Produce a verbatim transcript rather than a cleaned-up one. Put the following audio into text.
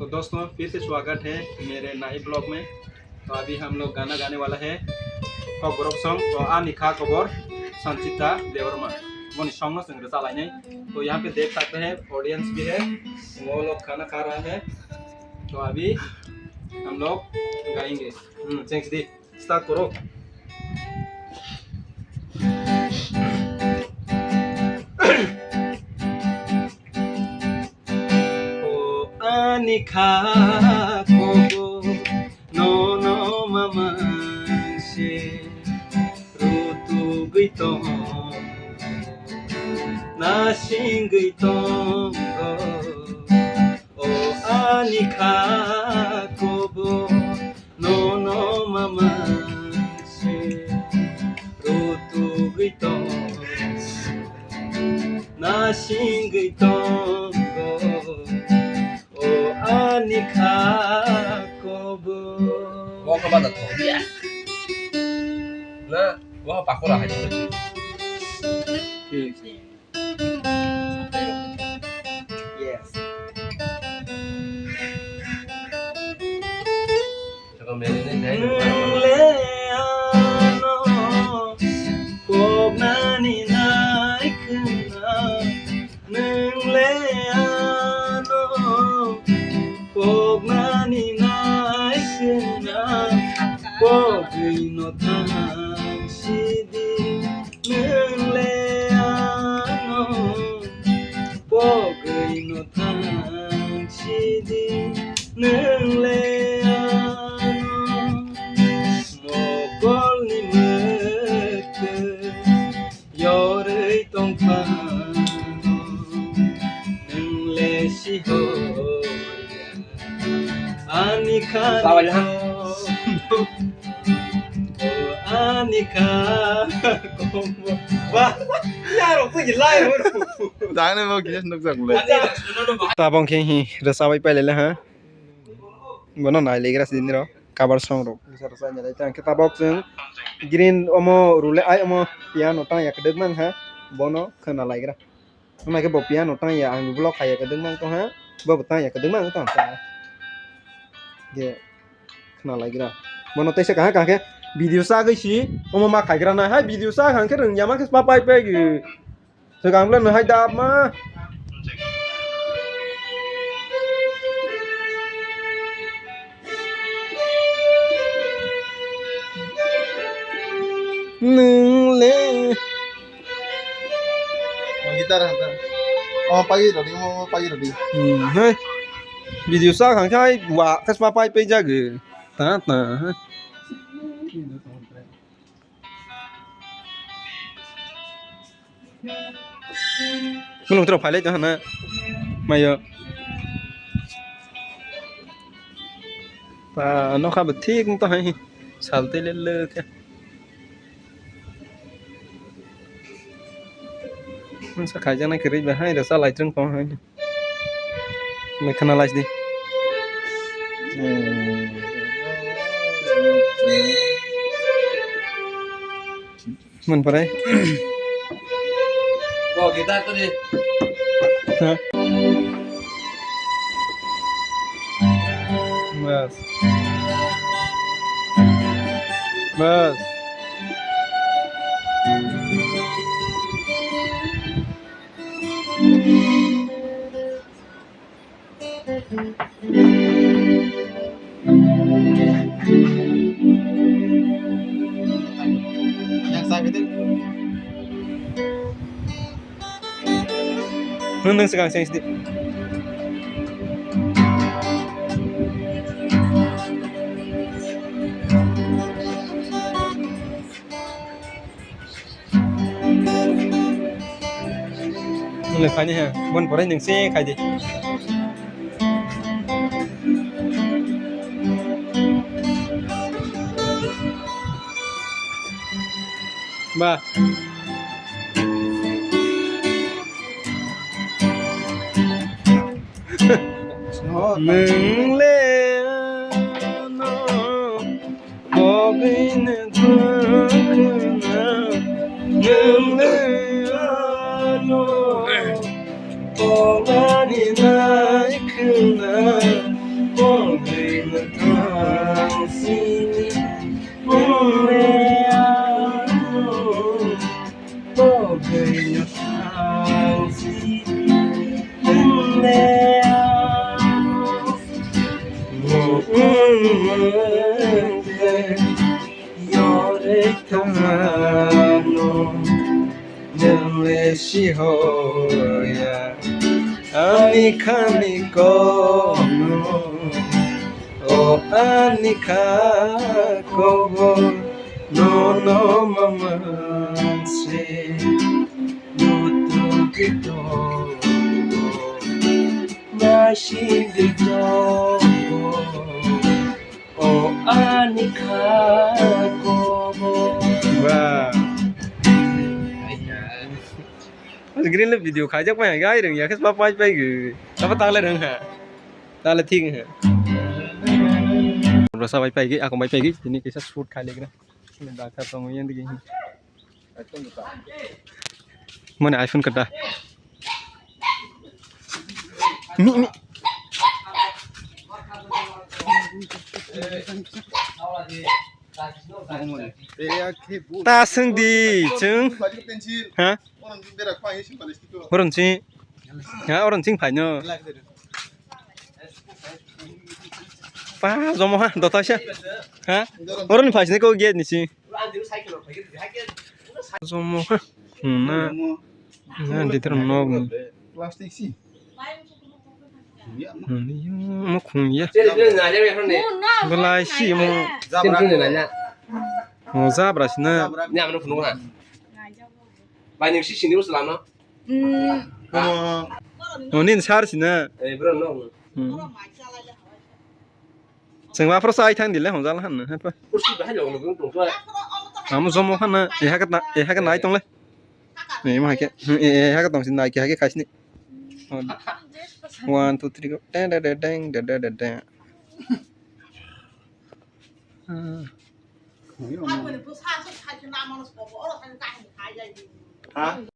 तो दोस्तों, फिर से स्वागत है मेरे नए ब्लॉग में। तो अभी हम लोग गाना गाने वाला है Kokborok song, तो Ani Kha Kobor, संचिता Debbarma. Boni song no chwng rwchalainai। तो यहाँ पे देख सकते हैं, ऑडियंस भी है, वो लोग खाना खा रहा है। तो अभी हम लोग गाएंगे। हम्म, thanks दी। Start koro. O ani kha kobo, nono mamang se rutugwi tong, nasingwi tongo. O ani kha kobo, nono mamang se rutugwi tong, nasingwi tongo. O ani kha kobo. Bo kha bada thok ya. Na, bo pakura hai. Yes. Nwng le ano poknani nai khwna, nwng le ano poknani nai khwna, pogwi no thang sidi. Nwng le ano pogwi no thang sidi, nwng le ano mokolni mwktwi yorwi tong phano, nwng le si hoya ani kha. Ani kha. Ba, yarok to gilai. Dane bo kisa nukjak le. Tabok khe hi rwchabai pailele ha. Bono nai legra sidini ro. Cover song rok. Bisa rwchai nai tang khe tabok chwng green omo rule ai omo piano tang yak dek mang ha. Bono khwna laigra. Wngma khe bo piano tang ya, ang vlog khai ya kwdwkma wng tong ha, bo bo tang ya kwdwkma wng tong ha. Ge khna lai gra. Bono teisa kaham kaham khe video chagwi si, omo ma khai gra na hai, video cha kaham khe rwng ya ma khe pa pai pai gwi. Swkang le no hai dap ma. Nwng le. Oh, gitar, gitar. Oh, pagi rodi, oh, pagi rodi. Hmm, hai. Video sa khang khai wa kasma pai pai jagwi. Ta ta. Munu tro phailai to hana. Mayo. Pa, nokha bo thik wng tong hai. Sal twi le le khe. Masa khaijaknai kwrwi bai hai rwcha lai twrwng tong hai. Mai khna lai sidi. Mon parai. Bo gitar to di. Ha? Bas. Bas. Nwng, nwng swkang seng sidi. Nwng le phaini ha, bon porai nwng se khai di. Ba. Nwng le ano Pogwini thangkhwna, nwng le ano pogani naikhwna, Yore tongmano nele sihoya ani khani kono, o ani kha kobo nono mamanse mutu kito. Masih ditongo, o ani kha kobo. Wah. Green le video khaijak pai, gai reng ya, kes pa pai pai ge. Apa tale reng ha? Tale thik ha. Rasa pai pai ge, aku pai pai ge, ini kisah shoot kali kena. Ini dakar tong yang digi. Mane iPhone kada. Mi, mi. Ta seng di, seng. Ha? Boron si. Ha, boron sing phaino. Pa, jomo ha, dota sa. Ha? Boron phaisne ko gate ni si. Jomo ha. Hmm, na. Na, di ter nok ni. Plastic si. Hmm, yo, mo khung ya. Belai si mo. Mo jabra si na. Bai, nung si sini bus lama. Hmm. Mo nin sar si na. Eh, bro, no. Hmm. Chwng ma phoro chai thang dile hongjal han na, hapa. Kursi bahai lo, lo, lo, lo. Amo jomo han na, e haka na, e haka nai tong le. E ma hake, e, e haka tong sin nai ke hake khaisni. One, two, three, go. Deng, deng, deng. Ah. Ha?